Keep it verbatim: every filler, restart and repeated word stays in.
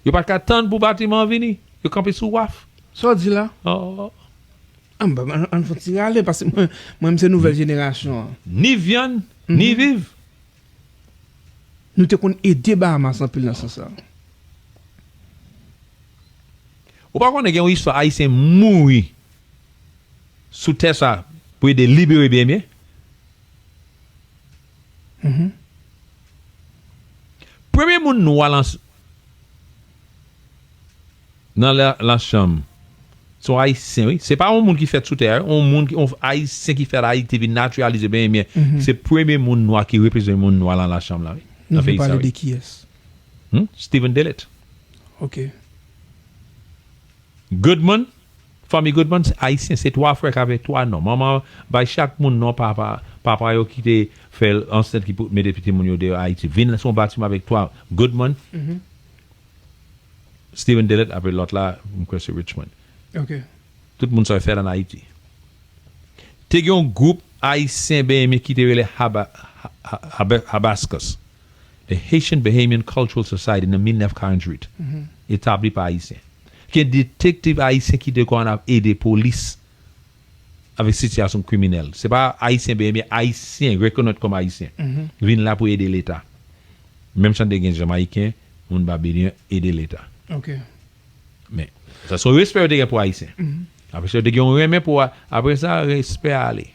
Yo pa t ka tann pou batiman an vini. Yo kanpe sou waf. Sa w di la? Oh. Ann, ann, ann fè yon ti rale, paske mwen, mwen, m se nouvèl jenerasyon an. Ni vyann, ni viv. Nou te konn ede Bahamas anpil nan sans sa. Ou pa konnen gen yon istwa Ayisyen mouri sou tè sa pou ede libere Benyen? Mhm. Premye moun nwa lan, nan la, lachanm, se yon Ayisyen, wi. Se pa yon moun ki fèt sou tè a, yon moun, ki- yon Ayisyen ki fèt Ayiti, vin natiralize Benyen. Mhm. Se premye moun nwa ki reprezante moun nwa lan lachanm la, wi. Nou Nan vle peyi sa, pale wi. De kiyès? Hmm? Stephen Dillett. Ok. Goodman, fanmi Goodman, se Ayisyen. Se twa frè k avèk twa non. Manman bay chak moun non papa, papa yo ki te fè l ansent ki pou mete pitit moun yo deyò Ayiti. Vin sou yon batiman avèk twa. Goodman, Mhm. Stephen Dillett, apre lòt la, m kwè se Richmond. Ok. Tout moun sa yo fèt ann Ayiti. Te gen yon gwoup Ayisyen Benyen ki te rele Haba, Ha- Ha- Haba- Habascus. The Haitian Bahamian Cultural Society nan mil nèf karant uit. Mhm. Etabli pa Ayisyen. Gen detektiv Ayisyen ki te konn ap ede polis avèk sitiyasyon kriminèl. Se pa Ayisyen Benyen, men Ayisyen rekonèt kòm Ayisyen. Mhm. Vin la pou ede Leta. Menm jan te gen Jamayiken, moun Babylon ede Leta. Ok. Men, sa se yon respè yo te gen pou Ayisyen. Mhm. Apre sa, yo te gen yon renmen pou, apre sa, respè ale.